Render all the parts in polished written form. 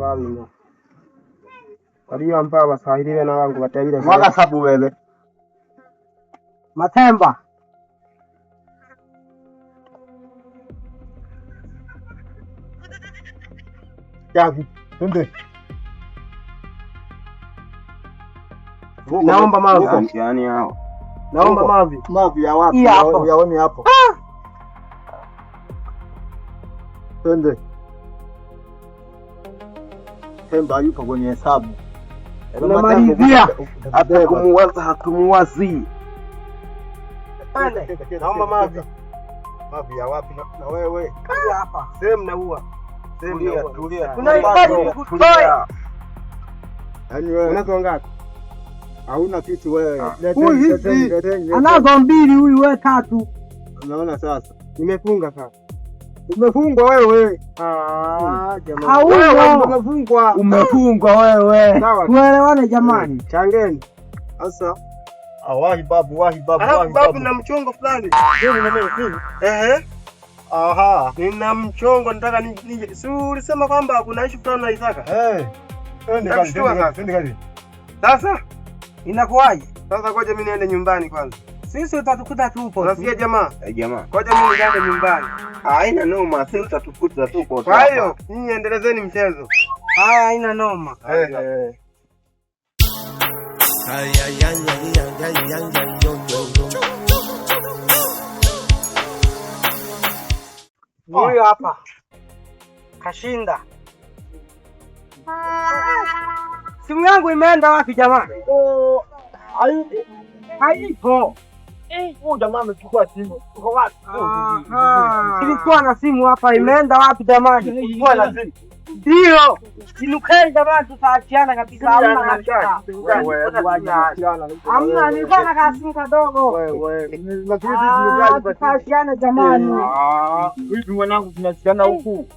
Twabina. Waliyo mpaka Waswahili wena wangu watawile Mwaga sabu wewe. Matemba. Gavi. Twende. Naomba mavi. Yaani hao. Naomba mavi. Mavi ya wapi? Hii hapo. Yaoni hapo. Twende. Temba yupo kwenye hesabu. Tunamalizia. Hata kumuwaza hatumuwazi. Twende. Naomba mavi. Mavi ya wapi na wewe? Kuja hapa. Sehemu naua. Sehemu Tulia, naua. tulia. Tunahitaji Tulia. kukutoa. Yaani wewe Unazo ngapi? hauna kitu wewe. Huyu Leteni, hivi. leteni, leteni, leteni. Anazo mbili huyu, wewe tatu. Unaona sasa? Nimefunga sasa. Umefungwa wewe. Ah, jamani. Wewe Hauna. umefungwa. Umefungwa wewe. Sawa. Tuelewane jamani. Changeni. Sasa wahi babu, wahi babu, Alafu wahi babu babu. na mchongo fulani. Nini na nini? Nini? Ehe. Aha. Nina mchongo nataka nije. Si ulisema kwamba kuna issue fulani naitaka? Eh. Twende kazi, Nakushtua twende kazi, sasa. twende kazi. Sasa Inakuwaje? sasa ngoja mimi niende nyumbani kwanza. Sisi utatukuta tupo. Unasikia jamaa? Eh, jamaa. Ngoja mimi niende nyumbani. Haina noma, sisi utatukuta tuko. Kwa hiyo nyinyi endelezeni mchezo. Haya, haina noma. Eh, eh. Huyu hapa kashinda. Simu yangu imeenda wapi jamani? Haipo. Huyu jamaa amechukua simu. Uko wapi? Aha. Nilikuwa na simu hapa, imeenda wapi jamani? Ulikuwa na simu. Ndio. Inukeni jamani, tutaachiana kabisa. Hamna kabisa. Wewe, Hamna, nilikuwa na kasimu kadogo. Wewe, lakini Ah, sisi tumejali tutaachiana jamani. Ah, vipi mwanangu tunashikana huku?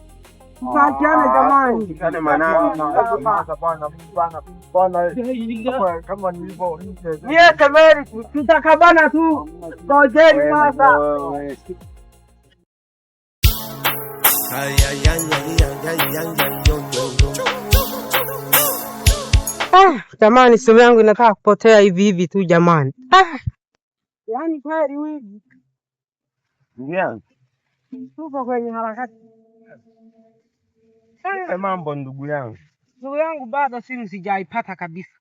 Tutaachiana jamani. Tukutane manangu. Bwana, bwana, bwana, bwana, kama nilivyo Mie semeni tutakabana tu. Ngojeni sasa. Wewe. Ah, jamani simu yangu inataka kupotea hivi hivi tu jamani. Ah. Yaani kweli wizi. Ndugu yangu. Tupo kwenye harakati. Nipe mambo ndugu yangu. Ndugu yangu bado simu sijaipata kabisa.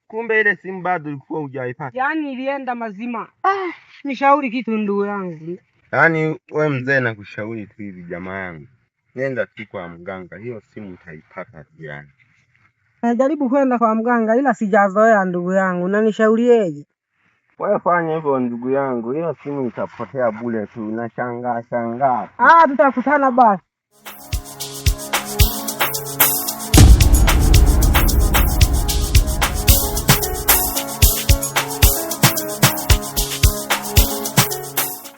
Kumbe ile simu bado ulikuwa hujaipata. Yaani ilienda mazima. Ah, nishauri kitu ndugu yangu. Yaani we mzee, nakushauri tu hivi jamaa yangu, nenda tu kwa mganga, hiyo simu utaipata tu yani. Najaribu kwenda kwa mganga ila sijazoea ndugu yangu. Na nishaurieje? Wewe fanya hivyo ndugu yangu, hiyo simu itapotea bure tu, nashangaa shangaa. Ah, tutakutana basi.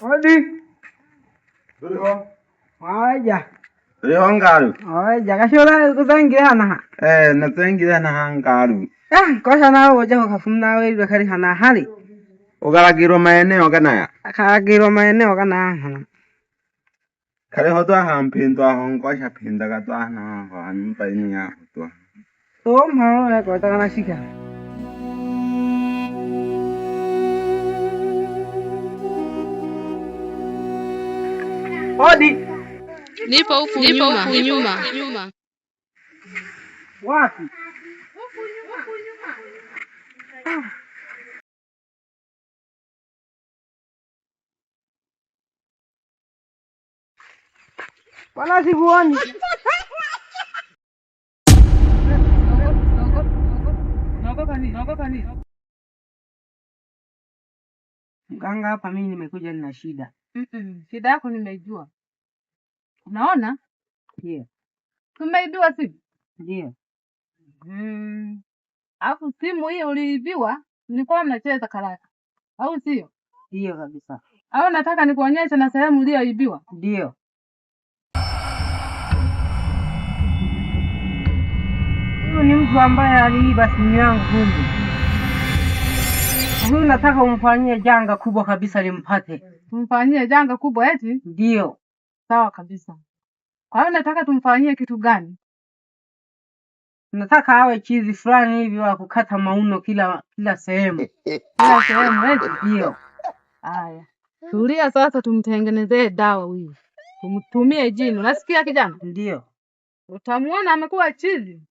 Hodi. Oja. Leo ngalu. Oja, kashola kuzangira hana. Eh, nazengira na hangalu. Ah, kosha nawe oja kafumna wewe kali hana hali. Ugaragirwa maeneo ganaya. Akagirwa maeneo kana hana. Kare ho twa hampindwa ho ngosha pindaga twa na ho nyumba ini ya twa. To mharo ya kota kana shika. Hodi. Nipo huku nyuma. Nyuma. Wapi? Wala sikuoni. Mganga, hapa mimi nimekuja nina shida. Shida yako nimeijua. Unaona? Ndio. Tumeibiwa simu. Ndio. Alafu simu hiyo uliibiwa, mlikuwa mnacheza karata. Au sio? Ndio kabisa. Au nataka nikuonyeshe na sehemu uliyoibiwa? Ndio. Huyu ni mtu ambaye aliiba simu yangu kumbe. Huyu nataka umfanyie janga kubwa kabisa limpate. Tumfanyie janga kubwa eti? Ndio. Sawa kabisa. Kwa hiyo nataka tumfanyie kitu gani? Nataka awe chizi fulani hivi wa kukata mauno kila kila sehemu. Kila sehemu eti? Ndio. Haya, tulia sasa, tumtengenezee dawa huyu, tumtumie jini. Unasikia kijana? Ndio. Utamuona amekuwa chizi.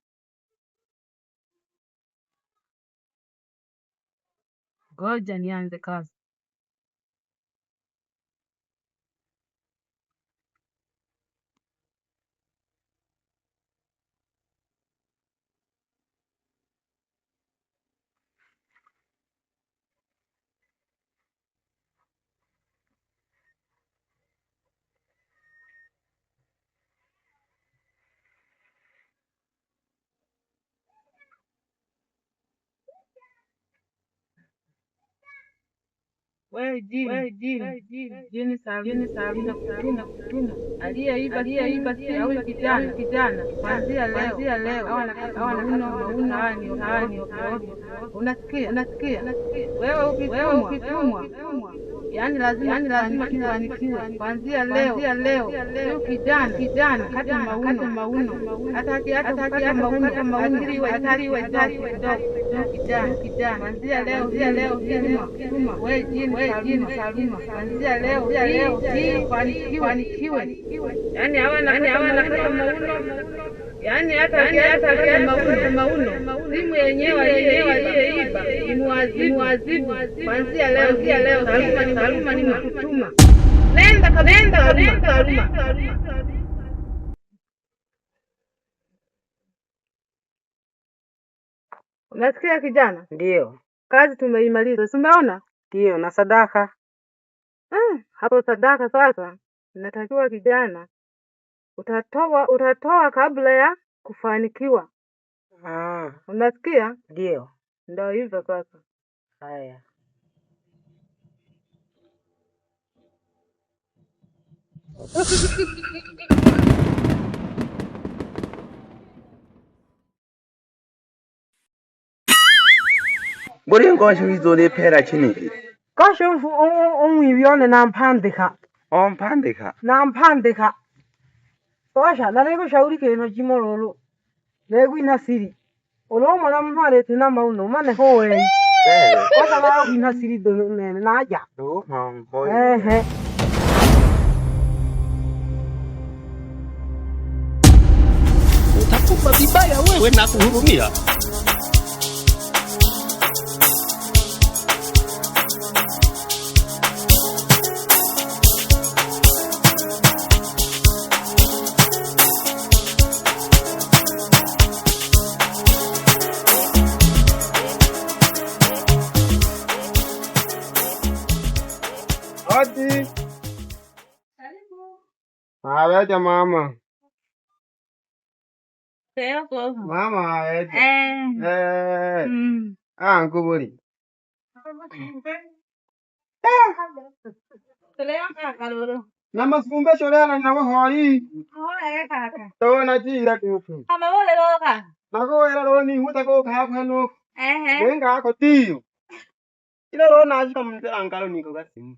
Ngoja nianze kazi. We jini, jini Saluma, Saluma, kutuma aliyeiba simu ya huyu kijana, kuanzia leo awe anakata mauno mtaani ovyo ovyo. Unasikia? Wewe ukitumwa, yaani lazima kifanikiwe. Kuanzia leo huyu kijana kata mauno, hata kukata mauno, akili iwe kidogo. Kijana, kuanzia leo tuma we jini Saluma, kuanzia leo hii fanikiwe. Yaani hawa nakata mauno, yaani hata kukata mauno, simu yenyewe aliyeiba imuadhibu. Kuanzia leo Saluma nimekutuma, nenda Saluma. Unasikia kijana? Ndio. Kazi tumeimaliza, si umeona? Ndio, na sadaka. Hapo sadaka sasa inatakiwa kijana utatoa kabla ya kufanikiwa. Ah, Unasikia? ndio. Ndio hivyo sasa. Haya. Buli ngosho wizolipela chiniki Kosho umwivyone nampandika. ompandika Nampandika. Osha nalekushauri kintu chimololo. Nekwinha siri. Ulomona mnhu alete na mauno mane howe. Kwanza nayo kwinha siri nene naja. Ehe. Utakufa vibaya wewe na kuhurumia. Odi. Aweja mama. Mama aweja. Eh. Ah, nkubuli. Namasumbe sholena nawe hoi. Tona jira kuku. Nakowela lo ni huta ko ka kwano. Nenga ko tiyo. Ila lo na shika mzela ngalo niko kasimu.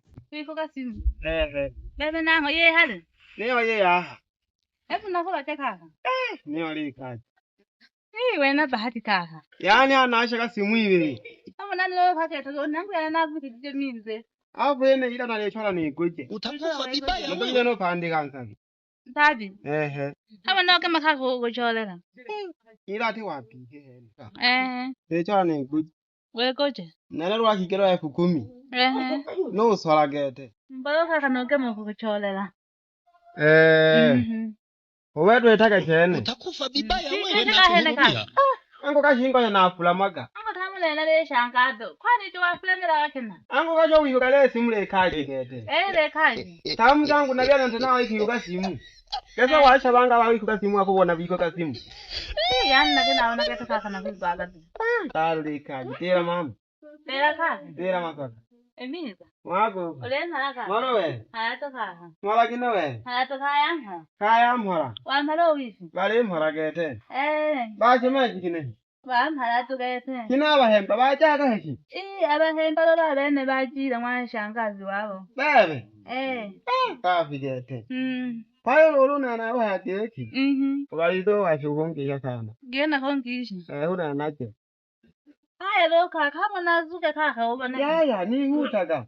Kasimu. Eh. Bebe nango ye hali. Neyo ye aha. Hebu nakula che kaka. Neyo likaji. Ii wena bahati kaka. Yaani anasha kasimu ibe. Amo nani lo kaka to nangu yana navuti minze. Apo yene ila nalechola ni guje. Utakufa vibaya wewe. Ndokuja no pandika nsabi. Ntabi. Ehe. Amo no kama kaka kucholela. Ila ati wapi hene. Eh. Lechola ni guje. We koje. Nalelwa kigero 10,000. Ehe. No uswala gete. Mbalo kaka no kama kucholela. Eh. Mhm. Uwetu etaka chene. Utakufa vibaya wewe na Kaka hene kuhurumia. kaka. Ango kashingo ya nafulamaga. Ango tamulela le shangado. Kwani jo wafulamela wakena. Ango kasho wihuka le simu le kaji gete. Eh le kaji. Tamu zangu na byana ntana wikiuka simu. Kesa washa banga wawikuka simu akubona bikoka simu. Eh yani na kena ona kata kaka na kubaga. Talu le kaji. Tera mama. Tera kaka. Tera masaka. Emiza. Mwako. Olena kaka. Mwana we. Hayato kaka. Mwala kino we. Hayato kaya. Kaya mhora. Wamhala wifi. Bali mhora gete. Eh. Bashe kine. Wamhala tukete. Kina abahemba bajaga heki. Eh abahemba lola bene bajira mwana shangazi wabo. Bebe. Eh. Safi gete. Mm. Kwa hiyo lolo na na wa geki. Mhm. Ubalizo wa shughungisha sana. Gena kongisha. Eh, una nacho. Haya lo kaka hamo nazuke kaka uboneke. Yaya ni hutaga.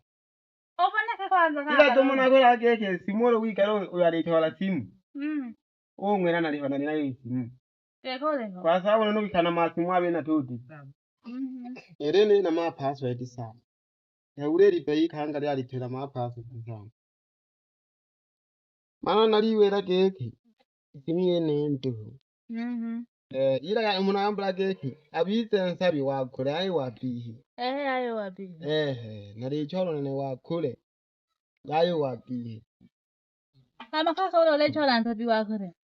Uboneke kwanza kaka. Ila tomo na kola geki simu wikalo uyalitola simu. Mm. Ungwena nalihona ninayo simu. Gekoleko. Kwa sababu nonokikana masimu abe na tudi. Mhm. Erene na ma password sana. Yaureri bei kanga lyalitera ma password sana. Mana naliwera geki simu yene nduhu. Mhm. Eh, ila ya umuntu ayambula geki abize nsabi wakule ayi wabihi. Ehe ayo wapi. Ehe, nalicholo nene wakule ayi wabihi. Kama kaka ule ulechola nsabi wakule.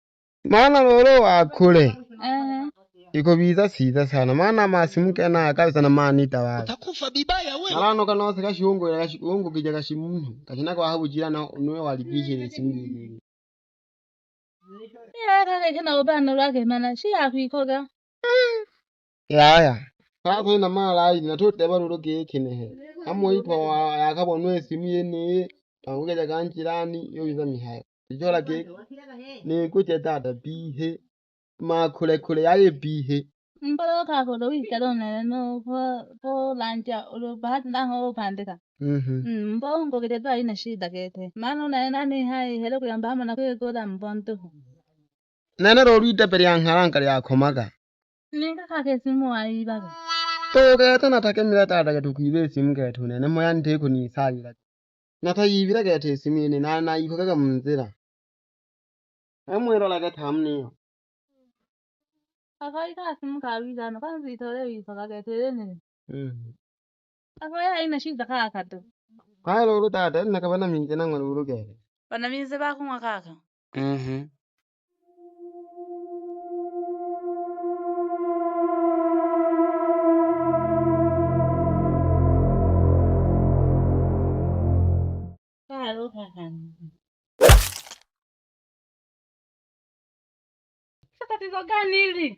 Mana lolo wakule Ehe. iko biza siza sana maana masimu kena kabisa na manita wazi. Utakufa bibaya wewe. Malano kanose kashihungulila kashihungukija kashimuntu kashina kwahabujila na nuwe walipishile simu yene. Ila kaka kena ubana lwake mana shi yakwikoga. Yaya. Sasa na mala ayi natuteba lolo geki nehe. Amoitwa yakabonwe simu yene tangukeja kanjirani yobiza mihayo. Ichola geki nikuje dada bihe makule kule yaye bihe. Mbolo kaka ule wikalo nene no ko lanja ule bahati naho upandika. Mhm. Mbongo kete haina shida kete. Maana una nani hai hele kuyamba hama na kwegola mbonto. Nene lolo idebe lya nkalanga lyakomaga. Ninga kaka simu aibaga. Togeta natakemira dada gatukwibe simu getu nene moya nteko nisalila. Natayibira gete simu yene na nayikogaga munzira. Amwirola gete hamniyo. Akai ka simu kawiza no kwanza itole wikoga gete nene. Mhm. Akai haina shida kaka tu. Kwa lolo dada nakabana minje nangwa lolo gete. Bana minze bakumwa kaka. Mhm. Kalo kaka. Sasa tatizo gani hili?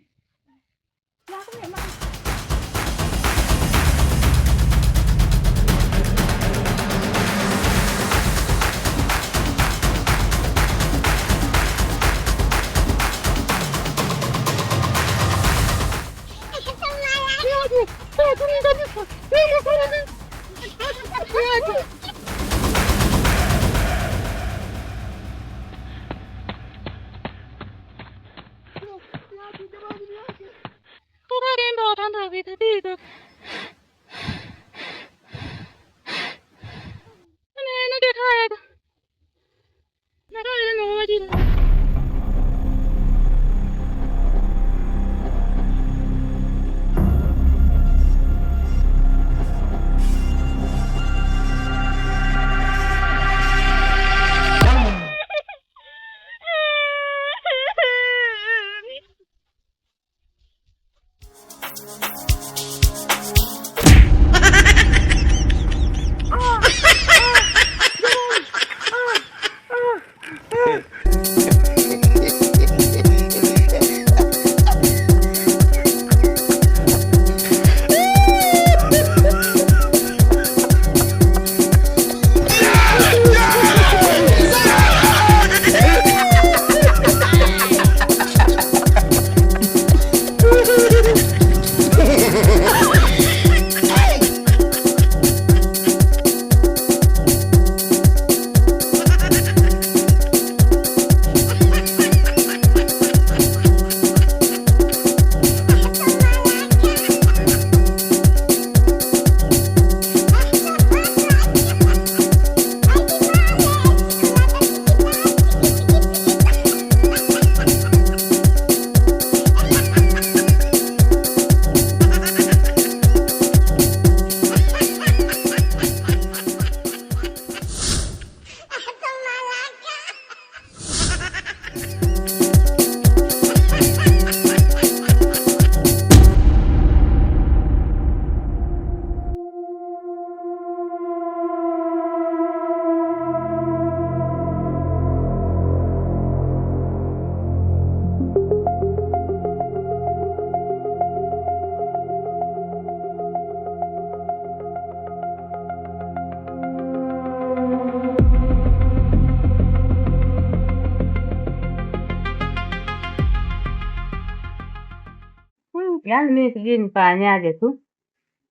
Yaani mimi sijui nifanyaje tu.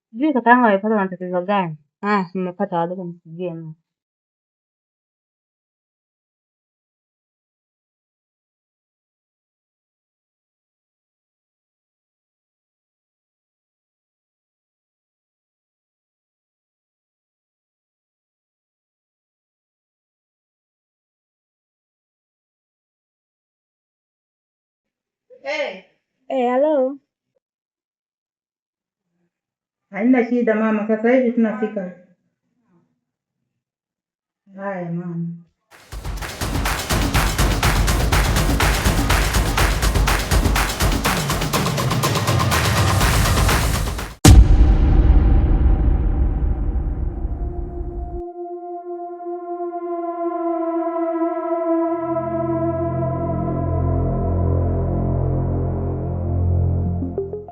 Sijui kakaangu amepata matatizo gani. Ah, nimepata wadogo mpigie mimi. Eh, Hey, halo. Haina shida mama, sasa hivi tunafika. Haya mama.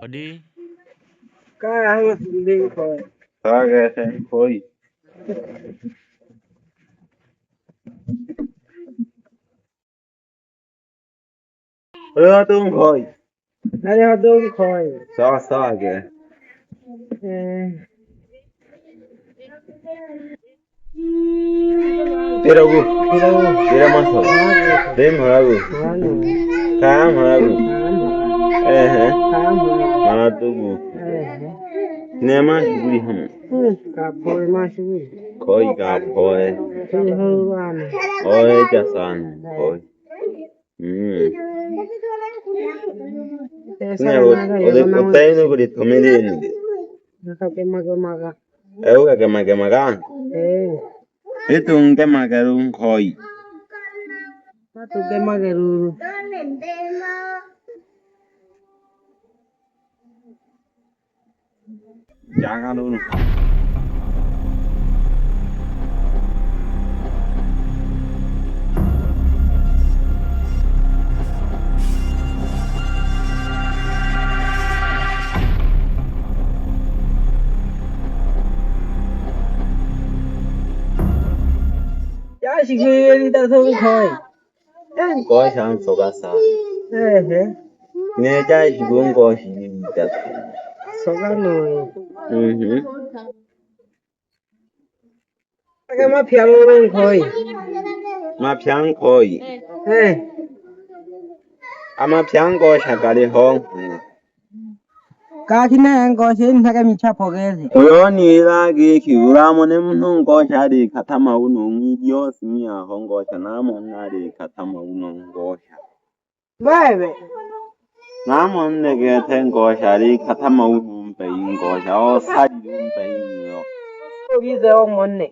Odi. Kaya hayo sindei kwa. Sawa koi. Wewe tu koi. Nale hadogi koi. Sawa sawa ke. Eh. Teragu. Tera maso. Dem horagu. Kam horagu. Eh. Mana tugu. Nema shughuli hamu. Ka poi ma shughuli. Koi ka poi. Wana. Oi ja sana koi. Eh, Ne utaino kuri tomeleni. Nakagemaga. Eu ka magemaga. Eh. Etu ngemagaru koi. Matugemageruru. Jaga lulu. Yashigiri da koi. Koi shan soga sa. Eh. Ne ja shigun ko shi da. Soga no. Mhm. Aga ma pialo koi. Ma piang koi. Eh. Ama piang ko shakari hong. Ka kine ngo shin thaka micha pogezi. Uyoni la giki uramone muntu ngosha ari katama uno ng'iryo simia ho ngosha namone ari katama uno ngosha. Wewe. Namone gete ngosha ari katama uno mbei ngosha o sari mbei yo. Ogize omonne.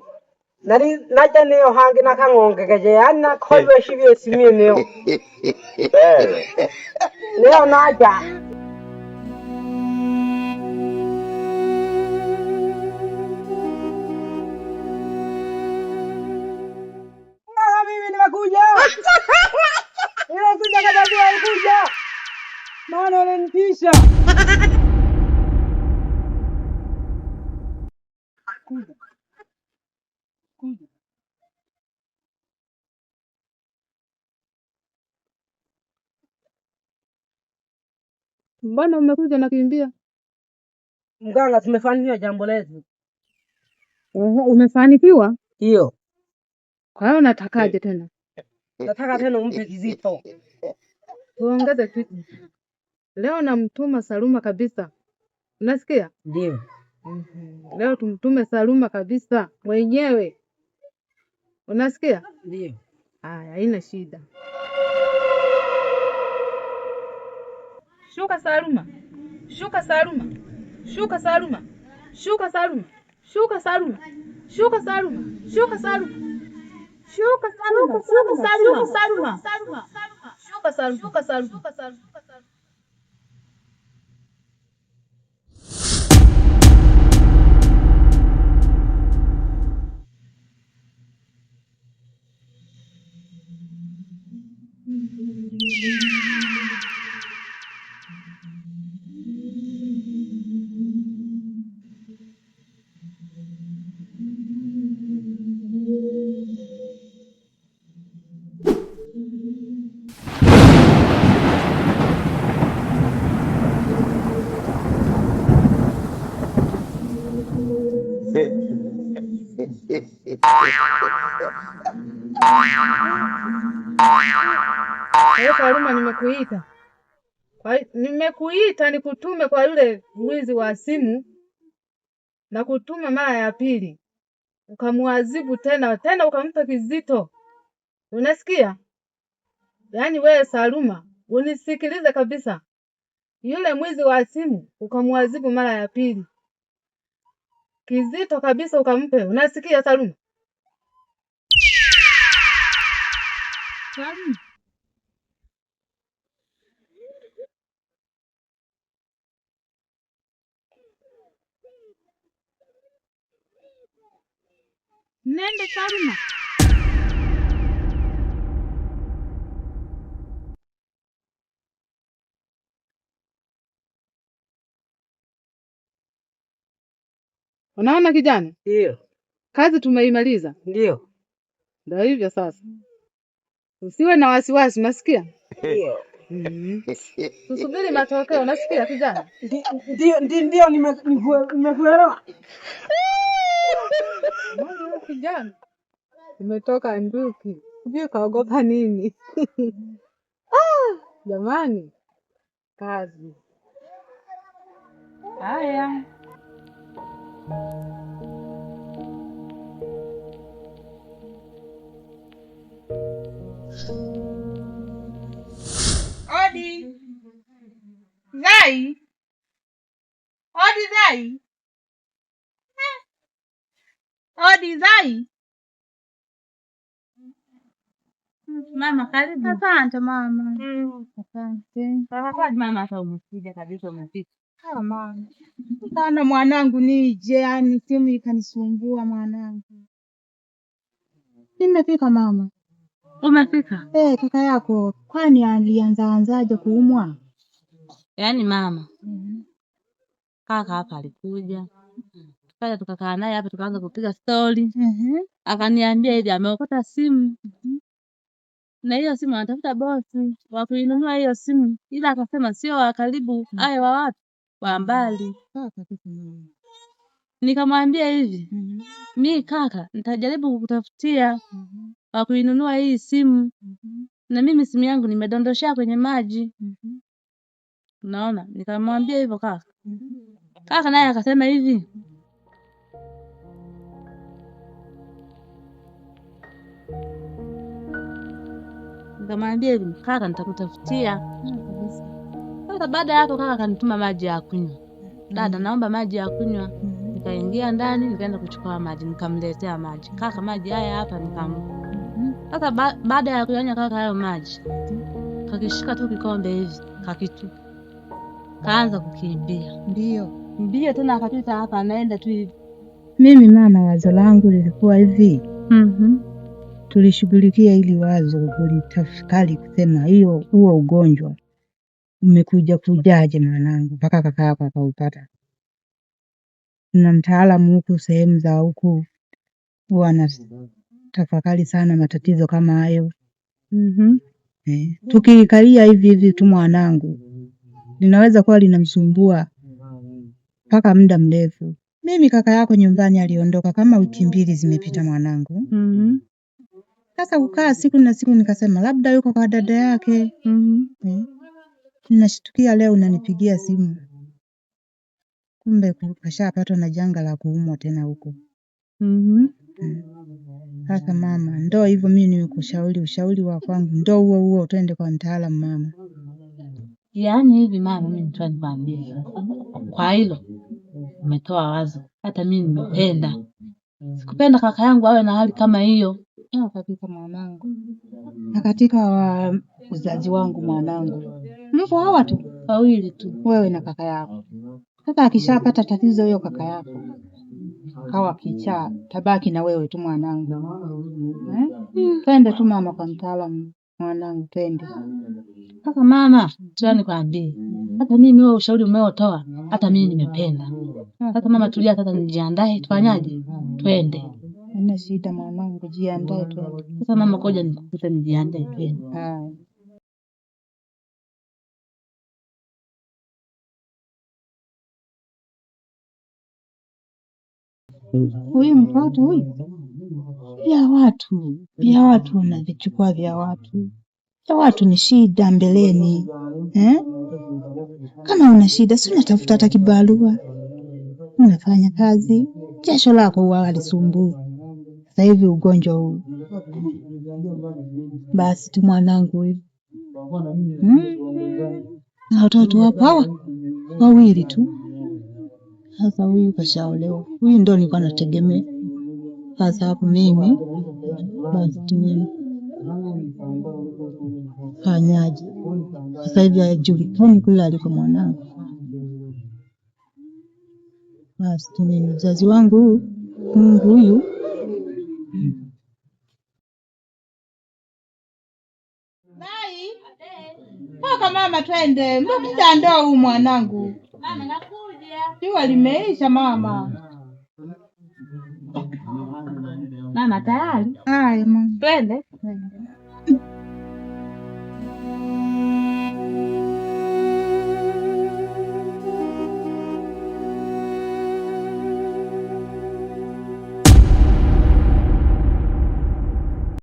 Nari naja neyo hangi nakang'ongegeje yani nakholwe shibye simie neyo. Bele. Neyo naja. Mara mimi nimekuja. Nimekuja kadabia kuja. Maana unanitisha. Kuja. Kuja. Mbona umekuja nakimbia? Mganga, tumefanikiwa jambo letu. Umefanikiwa? Hiyo. Kwa hiyo unatakaje tena? Nataka tena umpe kizito. Tuongeze kitu. Leo namtuma Saluma kabisa. Unasikia? Ndio. Leo tumtume Saluma kabisa mwenyewe. Unasikia? Ndio. Haya, haina shida. Shuka Saluma. Shuka Saluma. Shuka Saluma. Shuka Saluma. Shuka Saluma. Shuka Saluma. Shuka Saluma. Shuka Saluma. Shuka Saluma. Shuka Saluma. Shuka Saluma. Shuka Saluma. Shuka Saluma. Kwa hiyo Saluma, nimekuita nimekuita nikutume kwa yule mwizi wa simu, na kutuma mara ya pili ukamwadhibu tena tena, ukampa kizito. Unasikia? Yaani wewe Saluma, unisikilize kabisa. Yule mwizi wa simu ukamwadhibu mara ya pili, kizito kabisa ukampe. Unasikia Saluma? Saluma. Nenda Saluma. Unaona kijana, Ndio, kazi tumeimaliza. ndio, Ndio hivyo sasa, usiwe na wasiwasi, unasikia? ndio. Tusubiri matokeo, unasikia kijana? Ndio, ndio, ndio, nimekuelewa. Mbona huyu kijana umetoka nduki, sijui kaogopa nini? Jamani, kazi haya. Odi Zai, odi Zai, odi Zai. Mama karibu. Asante mama. Asante. Sasa mama, hata umekuja kabisa, umefika. Ah, mama sana mwanangu, nije yani simu ikanisumbua mwanangu. Nimefika mama. Umefika? Eh, kaka yako kwani alianza anzaje kuumwa? Yaani mama, kaka hapa alikuja, tukaja tukakaa naye hapa, tukaanza kupiga stori. Akaniambia hivi ameokota simu na hiyo simu anatafuta bosi wa kuinunua hiyo simu, ila akasema sio wa karibu, aye wa wapi, wa mbali. Sawa kabisa mama. Nikamwambia hivi, mi kaka, nitajaribu kukutafutia wa kuinunua hii simu, na mimi simu yangu nimedondoshea kwenye maji. Unaona, nikamwambia hivyo kaka. Kaka naye akasema hivi, nikamwambia hivi kaka, nitakutafutia. Sasa baada ya hapo kaka akanituma maji ya kunywa. Dada, naomba maji ya kunywa. Nikaingia ndani nikaenda kuchukua maji, nikamletea maji. Kaka, maji haya hapa, nikampa. Sasa baada ya kuyanywa kaka hayo maji, kakishika tu kikombe hivi, kakitu kaanza kukimbia Ndio. mbio tena, akapita hapa, anaenda tu hivi. Mimi mama, wazo langu lilikuwa hivi, tulishughulikia hili wazo kulitafakari, kusema hiyo huo ugonjwa umekuja kujaje mwanangu mpaka kaka yako akaupata. Na mtaalamu huku sehemu za huku huwa anatafakari sana matatizo kama hayo. Eh, tukilikalia hivi hivi tu mwanangu, linaweza kuwa linamsumbua mpaka muda mrefu. Mimi kaka yako nyumbani aliondoka kama wiki mbili zimepita mwanangu. Sasa kukaa siku na siku, nikasema labda yuko kwa dada yake. Eh, nashtukia leo unanipigia simu, kumbe kashapatwa na janga la kuumwa tena huko. Sasa mama, ndo hivyo, mimi nimekushauri, ushauri wa kwangu ndo huo huo, twende kwa mtaalamu mama. Yaani hivi mama, mimi nitoa nikwambie sasa, kwa hilo umetoa wazo, hata mimi nimependa. Sikupenda kaka yangu awe na hali kama hiyo. Sawa kabisa mwanangu, na katika uzazi wangu mwanangu, mpo hawa tu Wawili tu. wewe na kaka yako. Sasa akishapata tatizo huyo kaka yako kawa kichaa, tabaki na wewe tu mwanangu, eh? Twende tu mama kwa mtaalamu mwanangu, twende. Sasa mama, tulia nikwambie, hata mimi huo ushauri umeotoa, hata mimi nimependa. Sasa mama, tulia sasa, nijiandae, tufanyaje? Twende. Haina shida mwanangu, jiandae twende. Sasa mama, koja nikukute, nijiandae, twende. Haya. Huyu mtoto huyu, vya watu unavichukua vya watu, vya watu ni shida mbeleni eh? Kama una shida, si unatafuta hata kibarua, unafanya kazi, jasho lako huwa halisumbui. Sasa hivi ugonjwa huu, basi tu mwanangu huyu Na watoto wapo hawa wawili tu. Sasa huyu kashaolewa, huyu ndo nilikuwa nategemea. Sasa hapo mimi basi tu mimi fanyaje? Sasa hivi hajulikani kule aliko mwanangu. Basi tu mimi mzazi wangu huyu, Mungu huyu. Toka mama, twende muda ndo huu mwanangu. Mama nakuja. Jua limeisha mama. Mama tayari? Haya mama. Twende. Twende.